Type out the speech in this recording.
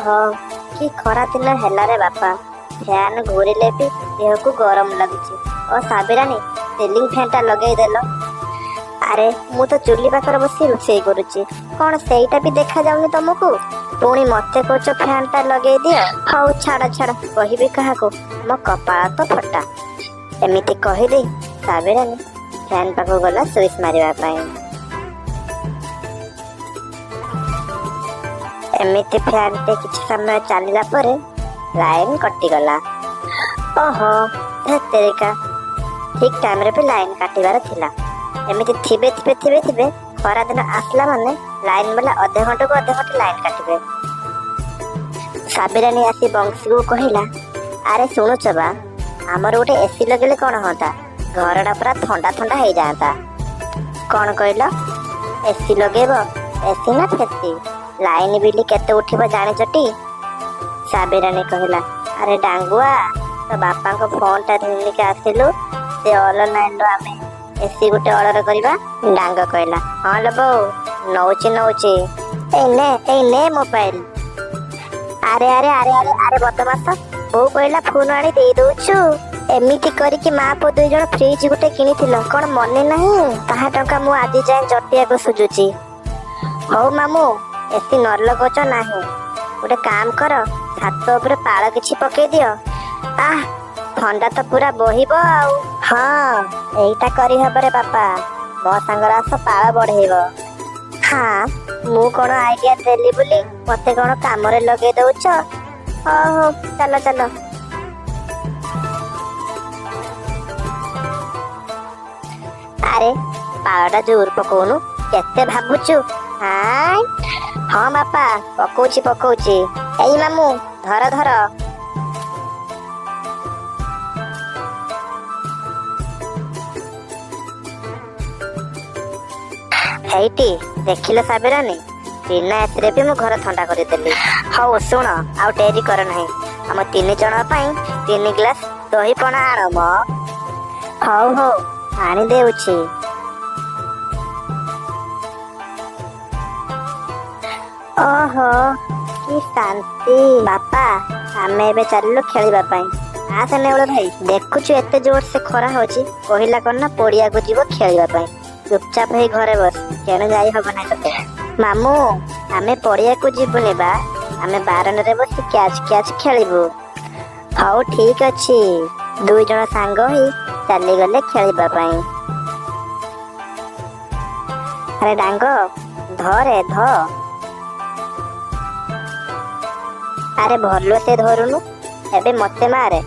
ଓହୋ, କି ଖରା ଦିନ ହେଲାରେ ବାପା। ଫ୍ୟାନ୍ ଘୁରିଲେ ବି ଦେହକୁ ଗରମ ଲାଗୁଛି। ଓ ସାବିରାନୀ, ସିଲିଂ ଫ୍ୟାନ୍ଟା ଲଗେଇଦେଲ। ଆରେ, ମୁଁ ତ ଚୁଲି ପାଖରେ ବସି ରୋଷେଇ କରୁଛି, କଣ ସେଇଟା ବି ଦେଖାଯାଉନି ତମକୁ? ପୁଣି ମତେ କହୁଛ ଫ୍ୟାନ୍ଟା ଲଗେଇ ଦିଅ। ହଉ ଛାଡ ଛାଡ, କହିବି କାହାକୁ, ମୋ କପାଳ ତ ଫଟା। ଏମିତି କହିଦେଇ ସାବିରାନୀ ଫ୍ୟାନ୍ ପାଖକୁ ଗଲା ସୁଇଚ୍ ମାରିବା ପାଇଁ। ଏମିତି ଫ୍ୟାନ୍ଟି କିଛି ସମୟ ଚାଲିଲା ପରେ ଲାଇନ୍ କଟିଗଲା। ଓହୋ ଧେତ୍ତେରିକା, ଠିକ୍ ଟାଇମ୍ରେ ବି ଲାଇନ୍ କାଟିବାର ଥିଲା। ଏମିତି ଥିବେ ଥିବେ ଥିବେ ଥିବେ, ଖରାଦିନ ଆସିଲା ମାନେ ଲାଇନ୍ ବାଲା ଅଧେ ଘଣ୍ଟାକୁ ଅଧେ ଘଣ୍ଟା ଲାଇନ୍ କାଟିବେ। ସାବିରାନୀ ଆସି ବଂଶୀକୁ କହିଲା, ଆରେ ଶୁଣୁଛ ବା, ଆମର ଗୋଟେ ଏସି ଲଗେଇଲେ କଣ ହୁଅନ୍ତା? ଘରଟା ପୁରା ଥଣ୍ଡା ଥଣ୍ଡା ହେଇଯାଆନ୍ତା। କଣ କହିଲ? ଏସି ଲଗେଇବ? ଏସି ନା ଫେସି, ଲାଇନ୍ ବିଲ୍ କେତେ ଉଠିବ ଜାଣିଛଟି? ସାବିରାନୀ କହିଲା, ଆରେ ଡାଙ୍ଗୁଆ, ତୋ ବାପାଙ୍କ ଫୋନଟା ଧରିକି ଆସିଲୁ, ସେ ଅନଲାଇନରୁ ଆମେ ଏସି ଗୋଟେ ଅର୍ଡର କରିବା। ଡାଙ୍ଗ କହିଲା, ହଁ ଲୋ ବୋଉ, ନଉଛି ନଉଛି, ଏଇ ନେ, ଏଇ ନେ ମୋବାଇଲ। ଆରେ ଆରେ ଆରେ ଆରେ ଆରେ ବଦମାସ, ବୋଉ କହିଲା ଫୋନ ଆଣି ଦେଇ ଦଉଛୁ। ଏମିତି କରିକି ମା ପୁଅ 2 ଜଣ ଫ୍ରିଜ ଗୋଟେ କିଣିଥିଲ, କଣ ମନେ ନାହିଁ? ତାହା ଟଙ୍କା ମୁଁ ଆଜି ଯାଏଁ ଜଟିଆକୁ ସୁଝୁଛି। ହଉ ମାମୁଁ, ଏସି ନ ଲଗଉଛ ନାହିଁ, ଗୋଟେ କାମ କର, ଛାତ ଉପରେ ପାଳ କିଛି ପକେଇ ଦିଅ। ଆহ, ଥଣ୍ଡା ତ ପୁରା ବୋହିବ ଆଉ। ହଁ, ଏଇଟା କରିହବରେ ବାପା, ମୋ ସାଙ୍ଗରେ ଆସ, ପାଳ ବଢେଇବ। ହଁ, ମୁଁ କଣ ଆଇଡିଆ ଦେଲି ବୋଲି ମତେ କଣ କାମରେ ଲଗେଇ ଦଉଛ? ହଉ ହଉ, ଚାଲ ଚାଲ। ଆରେ ପାଳଟା ଜୋର ପକଉନୁ, କେତେ ଭାବୁଛୁ? ହାଇ, ହଁ ବାପା, ପକଉଛି ପକଉଛି। ଏଇ ମାମୁଁ, ଧର ଧର। ହେଇଟି ଦେଖିଲ ସାବିରାନୀ, ବିନା ଏସିରେ ବି ମୁଁ ଘର ଥଣ୍ଡା କରିଦେଲି। ହଉ ଶୁଣ, ଆଉ ଡେରି କର ନାହିଁ, ଆମ 3 ଜଣ ପାଇଁ 3 ଗ୍ଲାସ ଦହି ପଣା ଆଣ ମ। ହଉ ହଉ, ଆଣି ଦେଉଛି। ଓହୋ, କି ଶାନ୍ତି। ବାପା, ଆମେ ଏବେ ଚାଲିଲୁ ଖେଳିବା ପାଇଁ। ଆସେ ନେଉଳ ଭାଇ, ଦେଖୁଛୁ ଏତେ ଜୋର ସେ ଖରା ହଉଛି, କହିଲା କଣ ନା ପଡିଆକୁ ଯିବ ଖେଳିବା ପାଇଁ। ଚୁପଚାପ ହେଇ ଘରେ ବସ, କେଣୁ ଯାଇ ହବ ନାହିଁ ତତେ। ମାମୁଁ, ଆମେ ପଡିଆକୁ ଯିବୁନି ବା, ଆମେ ବାରଣ୍ଡାରେ ବସି କ୍ୟାଚ୍ କ୍ୟାଚ୍ ଖେଳିବୁ। ହଉ ଠିକ ଅଛି। 2 ଜଣ ସାଙ୍ଗ ହେଇ ଚାଲିଗଲେ ଖେଳିବା ପାଇଁ। ଆରେ ଡାଙ୍ଗ, ଧରେ ଧ। ଆରେ ଭଲ ସେ ଧରୁନୁ, ଏବେ ମତେ ମାରେ।